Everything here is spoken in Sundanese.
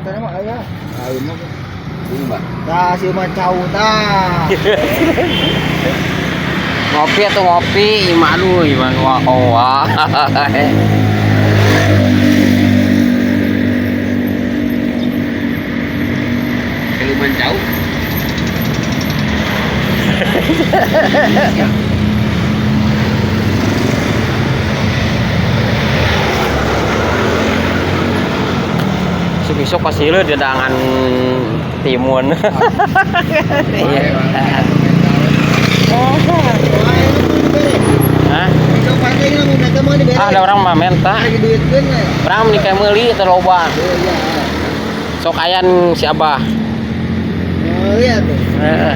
Katanya mah aya. Ayeuna mah. Ini, Pak. Tah, si mah cau tah. Ngopi atau ngopi, ima aduh, ima wah oh, wah. Keluman jauh. Ya. Besok pasti lu dadangan timun. Iya. Hah? Besok pasti lamun eta mah dibere. Ah, ada orang mah menta. Lagi duitkeun ya. Orang menikah meuli teu loba. Oh iya. Sok ayan si Abah. Oh iya tuh. Heeh.